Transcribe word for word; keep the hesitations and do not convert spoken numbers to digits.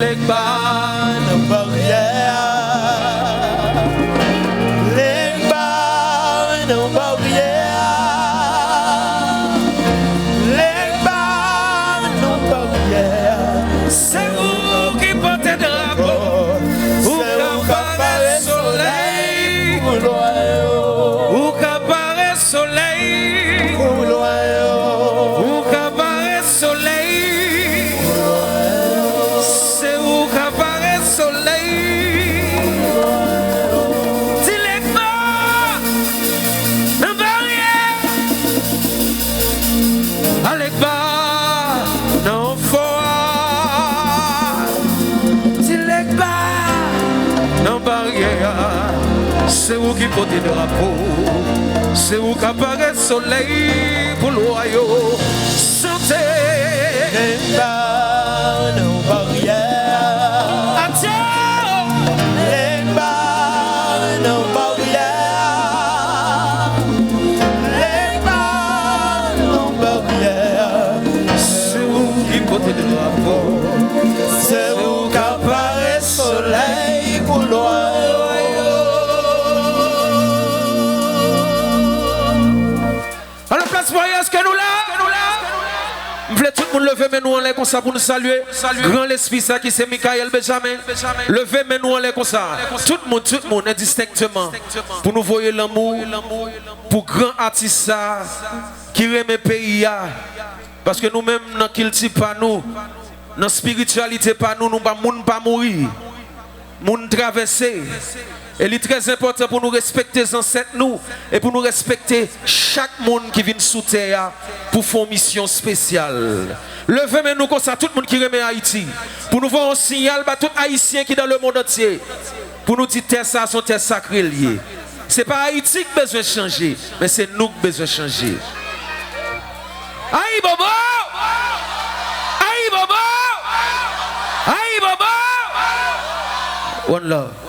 Legba nan baryè. Legba nan baryè. Legba nan baryè. Se ou ki pote drapo. Ou ka pare solèy. Ou ka pare solèy. Ou ka pare solèy. Se ou ka pare solèy. Ti Legba nan baryè. A Legba nan fò a. Ti Legba nan baryè a. Se ou ki pote drapo. Se ou ka pare solèy pou lwa yo. Chante. Legba nan baryè. Atyo. Legba nan baryè. Legba nan baryè. Se ou ki pote drapo. Se ou ka pare solèy pou lwa yo. Alò, plas Pwayè, èske nou la? M vle tout moun leve men nou anlè konsa pou nou salye gran lespri sa ki se Michael Benjamin. Leve men nou anlè konsa. Tout moun, tout moun, endistenkteman. Pou nou voye lanmou pou gran atis sa ki renmen peyi a. Paske nou menm nan kilti pa nou, nan espirityalite pa nou, nou pa moun pa mouri. Moun travèse. E li trè enpòtan pou nou respekte zansèt nou e pou nou respekte chak moun ki vin sou tè a pou fè yon misyon espesyal. Leve men nou konsa, tout moun ki renmen Ayiti, pou nou voye yon siyal ba tout Ayisyen ki dans le monde entier, pou nou di tè sa a se yon tè sakre l ye. Se pa Ayiti k bezwen chanje, men se nou k bezwen chanje. Ayibobo! Ayibobo! Ayibobo! One love.